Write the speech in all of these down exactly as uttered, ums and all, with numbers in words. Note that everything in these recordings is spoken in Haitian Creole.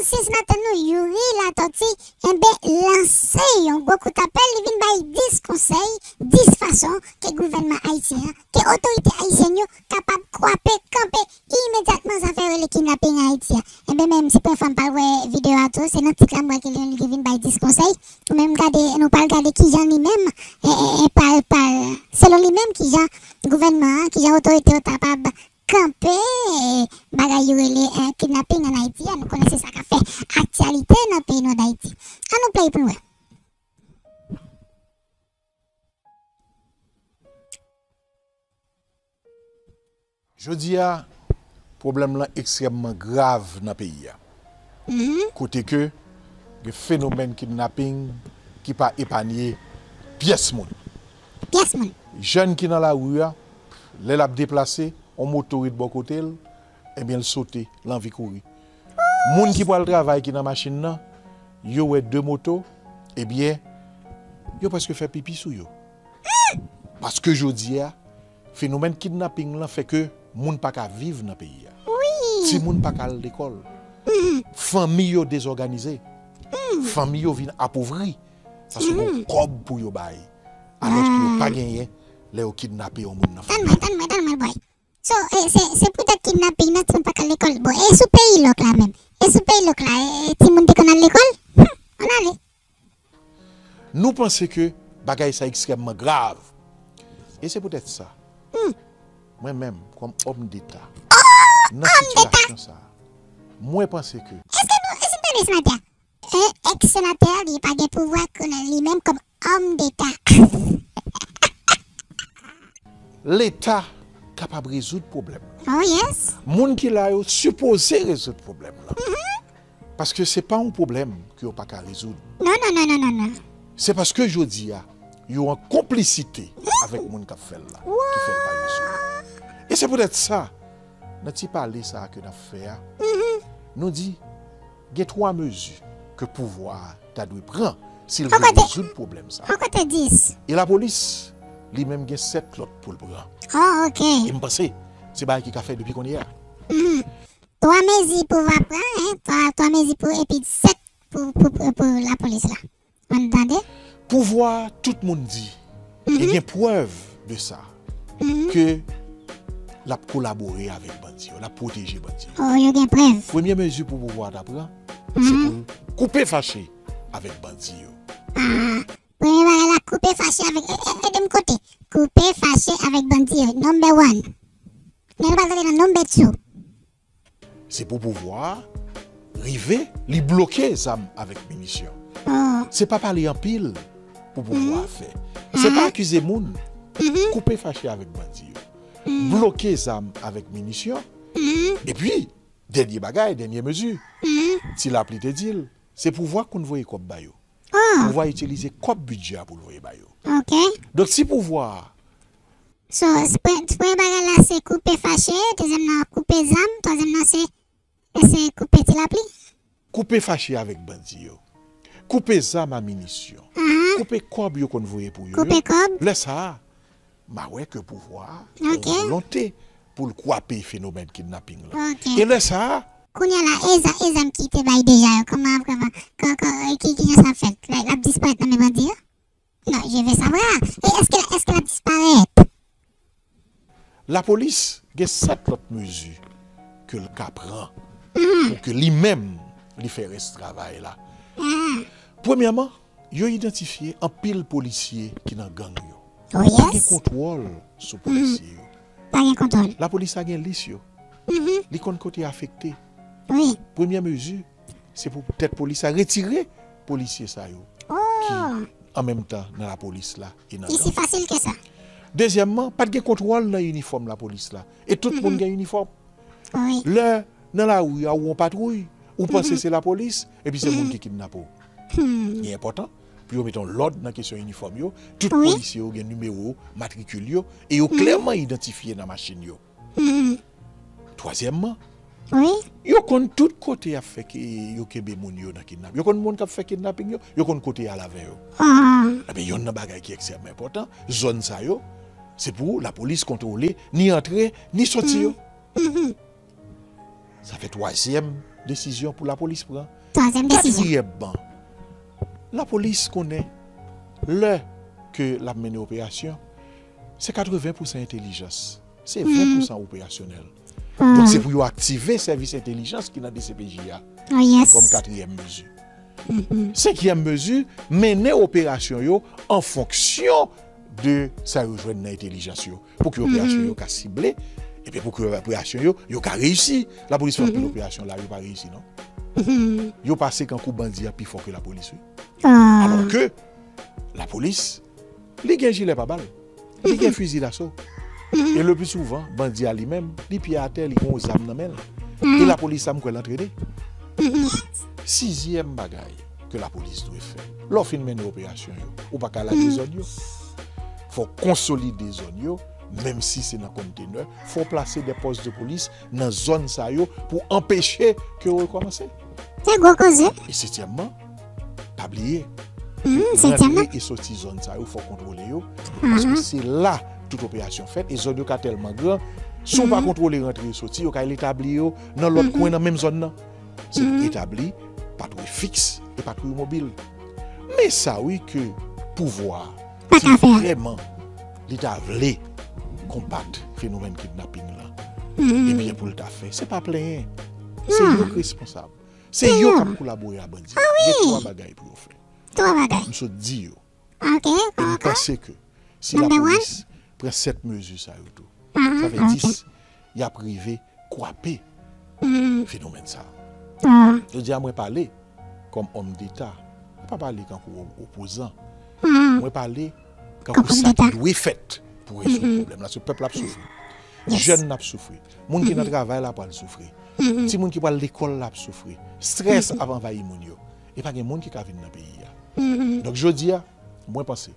Ansyen senatè nou Youri Latortue, enben, lanse yon gwo kout apèl, li vin bay dis konsèy, dis fason ke gouvènman ayisyen an, ke otorite ayisyèn yo kapab kwape, kanpe imedyatman zafè yo rele kidnaping Ayiti a. Enben, menm si premye fwa m pral wè videyo a tou, se nan tit la m wè ke li, li vin bay dis konsèy. Ou menm gade, nou pral gade kijan li menm, e, e, e, pral, pral, selon li menm, kijan gouvènman an, kijan otorite yo kapab kanpe, e, bagay yo rele, e, kidnaping ann Ayiti a. Nou konnen se sa k ap fè aktyalite nan peyi nou Dayiti. Ann nou play pou n wè. Jodi a, pwoblèm lan ekstrèmman grav nan peyi a. Kote ke gen fenomèn kidnaping ki pa epanye pyès moun. Pyès moun. Jèn ki nan lari a, lè l ap deplase, on moto ret bò kote l, ebyen, l sote, l anvi kouri. Moun ki pral travay ki nan machin nan, yo wè de moto, ebyen, yo prèske fè pipi sou yo. Paske jodi a, fenomèn kidnaping lan fè ke moun pa ka viv nan peyi a. Wi. Timoun pa ka al lekòl. Fanmi yo dezòganize. Fanmi yo vin apovri. Paske gon kòb pou yo bay. Alòske yo pa genyen lè yo kidnape yon moun nan fanmi. Tann mwen, tann mwen, tann mwen, bòy. So, e, se, se poutèt kidnaping nan timoun pa ka al lekòl. Bon, e sou peyi lòk la menm? E sou peyi lòk la, e, e timoun te konn al lekòl? Hmm, ann ale. Nou panse ke bagay sa ekstrèmman grav. E se poutèt sa, mwen menm, kòm òm deta, nan sitiyasyon sa, mwen panse ke... Èske nou, èske n tande senatè a? E, èks senatè a, li pa gen pouvwa konnen li menm kòm òm deta. Leta kapab rezoud pwoblèm lan. Oh, yes. Moun ki la yo sipoze rezoud pwoblèm lan. Paske se pa yon pwoblèm ke yo pa ka rezoud. Non, non, non, non, non, non. Se paske jodi a, yo an konplisite avèk moun k ap fè l la, ki fè l pa rezoud. E se poutèt sa, nan ti pale sa a ke n ap fè a, nou di, gen twa mezi ke pouvwa a ta dwe pran si l vle rezoud pwoblèm sa a. An kote dis? E lapolis, li menm gen sèt lòt pou l pran. Oh, ok. E m panse, se bagay ki ka fè depi kounye a. Twa mezi pouvwa pran, en, twa, twa mezi pou, epi sèt pou, pou, pou, pou lapolis la. Ann tande. Pouvwa, tout moun di, e gen prèv de sa, ke l ap kolabore avèk bandi yo, l ap pwoteje bandi yo. Oh, yo gen prèv. Premye mezi pou pouvwa a ta pran, se pou l koupe fache avèk bandi yo. Ah, premye bagay la, koupe fache avèk, e, e, ede m konte. Koupe fache avèk bandi yo, number one. Men nou pral tande nan number two. Se pou pouvwa a rive, li bloke zam avèk minisyon. Se pa pale anpil pou pouvwa a fè. Se pa akize moun. Koupe fache avèk bandi yo. Bloke zam avèk minisyon. Epi, dènye bagay, dènye mezi, Ti Lapli te di l, se pouvwa k konn voye kòb ba yo. Pouvwa a itilize kòb bidjè a pou l voye ba yo. Ok. Donk, si pouvwa a So, s-, pre-, premye bagay la, se koupe fache, dezyèm nan, koupe zam, twazyèm nan, se, se koupe Ti Lapli. Koupe fache avèk bandi yo. Koupe zam a minisyon. Koupe kòb yo konn voye pou yo yo. Koupe kòb. Lè sa a, m a wè ke pouvwa a gen volonte pou l kwape fenomèn kidnaping lan. Ok. E lè sa a, kounye a la, e za-, e zam ki te bay deja yo, kòman, kòman, kò-, kò-, ki, ki jan sa fèt? L ap disparèt nan men bandi yo? Non, je veux savoir. E èske, èske l ap disparèt? Lapolis gen sèt lòt mezi ke l ka pran pou ke li menm li fè rès travay la. Premyèman, yo idantifye anpil polisye ki nan gang yo. Oh, yes. Pa gen kontwòl sou polisye yo. Pa gen kontwòl. Lapolis la gen lis yo. Li konn kote afekte. Wi. Premyè mezi, se pou tèt polis la retire polisye sa yo ki an menm tan nan lapolis la e nan gang. E si fasil ke sa. Dezyèmman, pa t gen kontwòl nan inifòm lapolis la. E tout moun gen inifòm. Wi. Lè nan lari a ou on patwouy, ou panse se lapolis, epi se moun ki kidnape w. Li enpòtan pou yo mete yon lòd nan kesyon inifòm yo. Tout polisye yo gen nimewo matrikil yo e yo klèman idantifye nan machin yo. Twazyèmman, yo konn tout kote y ap fè ke yo kenbe moun yo nan kidnap. Yo konn moun k ap fè kidnaping yo, yo konn kote y al avè yo. Ebyen, yonn nan bagay ki ekstrèmman enpòtan, zòn sa yo, se pou lapolis kontwole ni antre, ni soti yo. Sa fè twazyèm desizyon pou lapolis pran. Twazyèm desizyon. Katriyèmman, lapolis konnen lè ke l ap mennen operasyon, se katreven pousan entèlijans, se ven pousan operasyonèl. Donk, se pou yo aktive sèvis entèlijans ki nan D C P J a kòm katriyèm mezi. Senkyèm mezi, mennen operasyon yo an fonksyon de sa yo jwenn nan entèlijans yo, pou ke operasyon yo ka sible, epi pou ke operasyon yo, yo ka reyisi. Lapolis fè anpil operasyon la, yo pa reyisi, non. Yo pase kankou bandi a pi fò ke lapolis, wi. Alò ke lapolis, li gen jilè pa bal, li gen fizi daso. E le pli souvan, bandi a li menm, li pye atè, li gen yon zam nan men l. E lapolis sa, m kwè l antrene. Sizyèm bagay ke lapolis dwe fè, lè w fin mennen operasyon yo, ou pa ka lage zòn yo. Fò w konsolide zòn yo, menm si se nan kontenè, fò w plase de pòs de polis nan zòn sa yo pou anpeche ke yo rekòmanse. Se gwo koze. E setyèmman, pa bliye, rantre e soti zòn sa yo, fò w kontwole yo, paske se la tout operasyon fèt, e zòn yo ka tèlman gran, si w pa kontwole rantre e soti, yo ka al etabli yo nan lòt kwen nan menm zòn nan. Se pou etabli patwouy fiks e patwouy mobil. Men sa wi ke pouvwa a, si vrèman li ta vle konbat fenomèn kidnaping lan, ebyen pou l ta fè, se pa plenyen. Se yo k responsab. Se yo k ap kolabore a bandi. Gen twa bagay pou yo fè. Twa bagay. M sot di yo. E m panse ke si lapolis pran sèt mezi sa yo tou, sa fè dis, y ap rive kwape fenomèn sa. Jodi a, mwen pale kòm òm deta, mwen pa pale kankou opozan. Mwen pale kankou sa ki dwe fèt pou rezoud pwoblèm la. Se pèp la ap soufri. Jèn nan ap soufri. Moun ki nan travay la pral soufri. Timoun ki pral lekòl la ap soufri. Strès ap anvayi moun yo. E pa gen moun ki ka vin nan peyi a. Donk, jodi a, mwen panse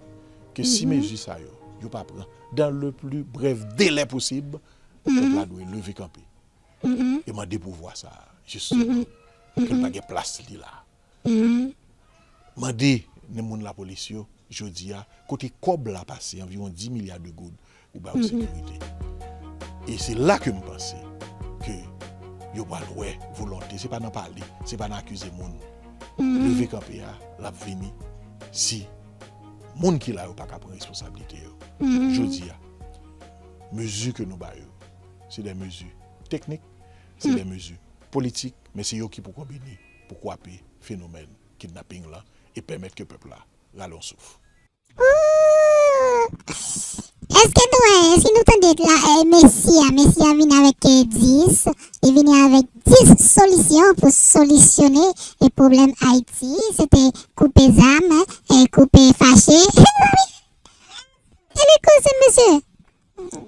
ke si mezi sa yo, yo pa pran dans le plus bref délai possible, pèp la dwe leve kanpe e mande pouvwa sa a, jisteman, ke l pa gen plas li la. Mande nan moun lapolis yo, jodi a, kote kòb la pase, anviwon dis milya de goud, pou ba yo sekirite. E se la ke m panse ke yo pral wè volonte, se pa nan pale, se pa nan akize moun. Leve kanpe a, l ap vini si moun ki la yo pa ka pran responsablite yo. Jodi a, mezi ke nou ba yo, se de mezi teknik, se de mezi politik, men se yo ki pou konbine pou kwape fenomèn kidnaping lan e pèmèt ke pèp la rale yon souf. Ooh! Èske nou wè, èske nou tande la, eh, Mesi a, Mesi a vini avèk, eh, dis, li vini avèk dis solisyon pou solisyone, eh, pwoblèm Ayiti, se te koupe zam, eh, koupe fache. E li koze, mesye.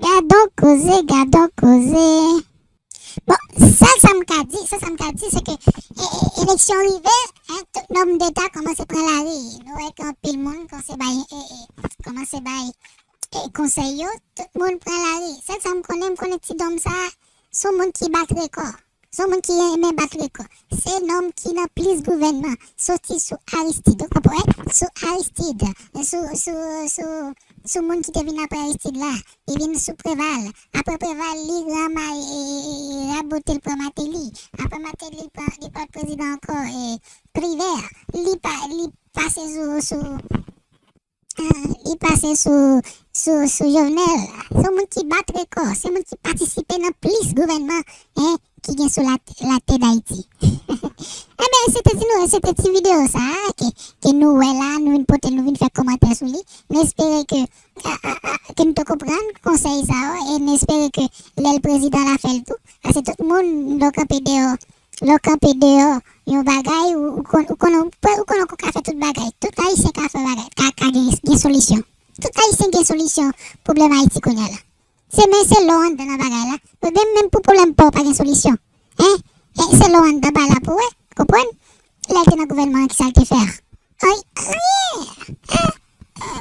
Gadon koze, gadon koze. Bon, sèl sa m ka di, sèl sa m ka di, se ke, e, e, eleksyon rive, en, tout nonm deta kòmanse pran lari. Nou wè ke anpil moun kòmanse bay, e, e, kòmanse bay, e, konsèy yo, tout moun pran lari. Sèl sa m konnen, m konnen ti dòm sa, se yon moun ki bat rekò. Se yon moun ki renmen bat rekò. Se nonm ki nan plis gouvènman, soti sou Aristide, ou konprann? Sou Aristide, sou, sou, sou, sou moun ki te vin apre Aristide la, li vin sou Preval. Apre Preval, li ranmay, e, e, e, rabote l pran Mateli. Apre Mateli, li pran, li pran prezidan ankò, e, Privè. Li pa, li pase sou, sou, ah, li pase sou, sou, sou Jovenel. Se yon moun ki bat rekò, se yon moun ki patisipe nan plis gouvènman, en, ki gen sou la, latè Dayiti. Enben, se te ti nou, se te ti videyo sa a ke, ke nou wè la, nou vin pote, nou vin fè kòmantè sou li. Nou espere ke, a, a, a, ke nou te konprann konsèy sa yo, e nou espere ke lè l prezidan la fè l tou. Paske tout moun, lè w kanpe deyò, lè w kanpe deyò yon bagay, ou, ou konn, ou konn, ou konn ou ka fè tout bagay. Tout Ayisyen ka fè bagay, ka, ka gen, gen solisyon. Tout Ayisyen gen solisyon pwoblèm Ayiti kounye a la. Se men se lè w anndan nan bagay la. Menm, menm pou pwoblèm pa w pa gen solisyon. Hein? E se lè w anndan bagay la pou w wè, konprann? Lè l te nan gouvènman an, kisa l te fè a? Ay, anyen! Hein?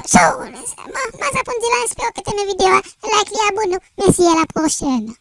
So, mwen, mwen sa pou m di la, espere ke w te renmen videyo a. Like li, abone w. Mèsi, à la prochaine.